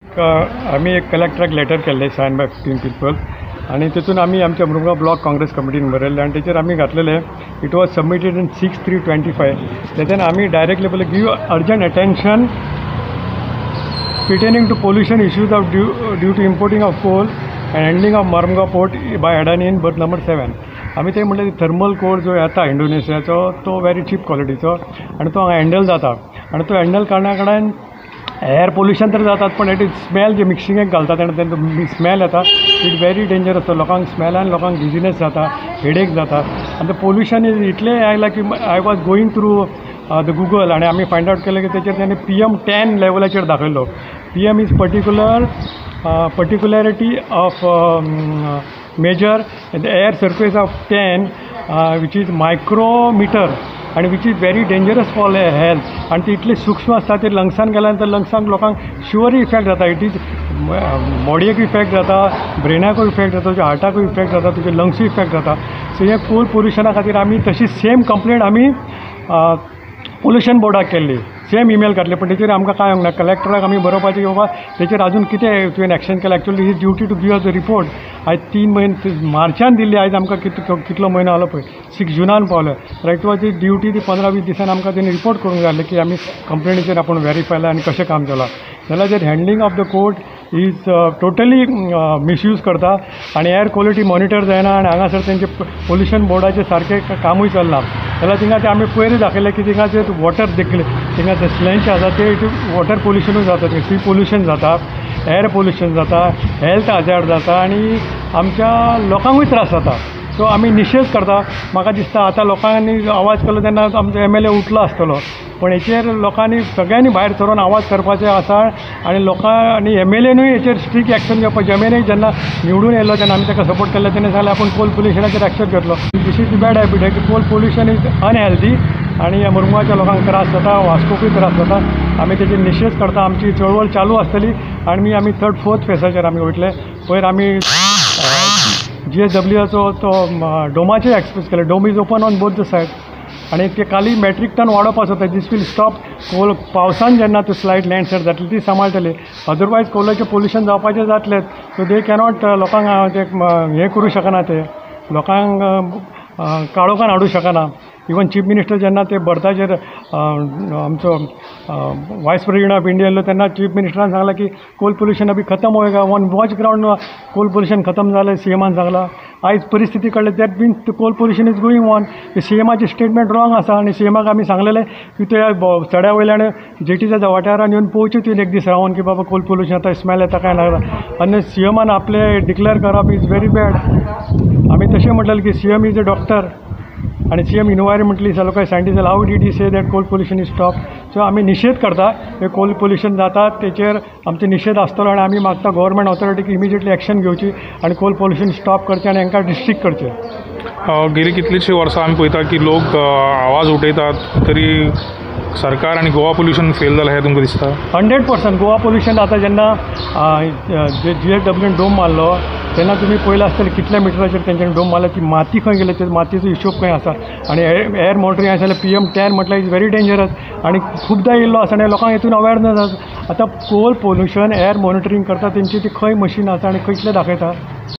आमी एक कलेक्टराक लेटर केल्लें सायन बाय 15 पिपल आनी तितून आमी आमच्या मुरगांव ब्लॉक काँग्रेस कमिटीन बरयल्लें आनी तेचेर आमी घातलेलें it was submitted in 6/3/25. तेच्यान आमी डायरेक्टली पळय give urgent attention pertaining to pollution issues of due to importing of coal and handling of Mormugao port by Adani in berth number 7. आमी ते म्हणलें थर्मल कोल जो येता इंडोनेशियाचो तो व्हेरी चीप क्वॉलिटीचो आनी तो हांगा हँडल जाता आनी तो हँडल करण्या कडेन एअर पोल्युशन तर जातात पण it is smell जे मिक्सिंगेक घालतात आनी तेंचो स्मेल येता it very dangerous. लोकांक स्मेलान लोकांक डिजिनेस जाता, हेडेक जाता आनी ते पोल्युशन is इतलें आयलां की I was going through the Google आनी आमी फायंड आवट केलें की तेचेर तेणी PM10 लेवलाचेर दाखयलो. PM is particularity of measure the air surface of 10 which is micrometer आनी which is very dangerous for health. आनी ती इतली सूक्ष्म आसता ते लंग्सान गेल्या नंतर लंग्सांक लोकांक शुअरली इफेक्ट जाता. It is बॉडयेक इफेक्ट जाता, ब्रेनाकूय इफेक्ट जाता, तुज्या हार्टाकूय इफेक्ट जाता, तुज्या लंग्सूय इफेक्ट जाता. सो हे कोल पोल्युशना खातीर आमी तशी सेम कंप्लेंट आमी पोल्युशन बोर्डाक केल्ली, सेम इमेल घातली, पण तेचेर आमकां कांय येवंक ना. कलेक्टराक आमी बरोवपाचें की बाबा तेचेर आजून कितें तुवें एक्शन केलें. Actually his duty to give us the report. आयज 3 म्हयने मार्चान दिल्ली, आयज आमकां कितलो म्हयनो जालो पळय 6 जुनान पावले. It was his duty ती 15-20 दिसान आमकां तेणी रिपोर्ट करूंक जाय आसलें की आमी कंप्लेनीचेर आपूण वेरीफाय आनी कशें काम चलां. जाल्यार जर handling of the court is totally misuse करता आनी एअर क्वॉलिटी मॉनिटर जायना आनी हांगासर तेंचे पोल्युशन बोर्डाचें सारकें कामूय चलना. जाल्यार थिंगा ते आमी पयरूय दाखयलें की थिंगा जे वॉटर देखले थिंगा ते स्लंच आसा ते वॉटर पोल्युशनूय जाता, सी पोल्युशन जाता, एअर पोल्युशन जाता, हेल्थ हजार्ड जाता आनी आमच्या लोकांकूय त्रास जाता. सो आमी निशेध करता. म्हाका दिसता आतां लोकांनी आवाज केलो तेन्ना आमचो MLA उठलो आसतलो, पण हेचेर लोकांनी सगळ्यांनी भायर सरून आवाज करपाचें आसा आनी लोकांनी MLA नूय हेचेर स्ट्रिक्ट एक्शन घेवपाचें. MLA जेन्ना निवडून येयलो तेन्ना आमी ताका सपोर्ट केल्लो, तेणें सांगलें आपूण कोल पोल्युशनाचेर एक्शन घेतलो. This is the bad habit की कोल पोल्युशन is unhealthy आनी ह्या मुरगांवच्या लोकांक त्रास जाता, वास्कोकूय त्रास जाता. आमी तेचेर निशेध करता. आमची चळवळ चालू आसतली आनी आमी 3rd 4th फेसाचेर आमी वयतले. पयर आमी GSWचो तो डोमाचेर एक्सप्रेस केलें. Dome is open on both the side आनी ते खाली मेट्रीक टन वाडोवप आसता. दीस will stop Coal. पावसान जेन्ना त्यो स्लायड लँडस्लायड जातली ती सांबाळटली, अदरवायज कोलाचें पोल्युशन जावपाचें जातलेंच. सो they cannot लोकांक ते हें करूं शकना, ते लोकांक काळोखान हाडूं शकना. इवन चीफ मिनिस्टर जेन्ना ते बर्थाचेर आमचो वायस प्रेजिडेंट ऑफ इंडिया येयल्लो तेन्ना चीफ मिनिस्टरान सांगलां की कोल पोल्युशन अभी खतम होएगा. On watch ground coal pollution खतम जालें CMान सांगलां. आयज परिस्थिती कळ्ळी that means coal pollution is going on. CMाचें statement wrong आसा आनी CMाक आमी सांगलेलें की त्या सड्या वयल्यान जेटीच्या वाठारान येवन पळोवचें तुवें एक दीस रावन की बाबा कोल पोल्युशन आतां स्मेल येता काय ना. आनी CMान आपलें डिक्लेअर करप is very bad. आमी तशें म्हटलें की CM is a doctor आनी CM इनवायरमेंटलिस्ट जालो काय सायंटिस्ट जालो, how did he say that coal pollution is stop. So आमी निशेध करता हे कोल पोल्युशन जाता तेचेर आमचो निशेध आसतलो आनी आमी मागता गव्हर्मेंट ऑथॉरिटीक इमिजिएटली एक्शन घेवची आनी कोल पोल्युशन स्टॉप करचें आनी हांकां डिस्ट्रिक्ट करचें. गेली कितलीशीं वर्सां आमी पळयता की लोक आवाज उठयतात तरी सरकार आनी गोवा पोल्युशन फेल जालां हें तुमकां दिसता? 100% गोवा पोल्युशन आतां जेन्ना GSWन डोम मारलो तेन्ना तुमी पळयलां आसतलें कितल्या मिटराचेर तेंच्यांनी डोम मारला, ती माती खंय गेली, ते मातयेचो हिशोब खंय आसा. आनी एअर मॉनिटरींग आसा जाल्यार PM10 म्हटल्यार is very dangerous आनी खुबदां येयल्लो आसा आनी लोकांक हितून अवेरनस आसा. आतां कोल पोल्युशन एअर मॉनिटरींग करता तेंची ती खंय मशीन आसा आनी कितलें दाखयता.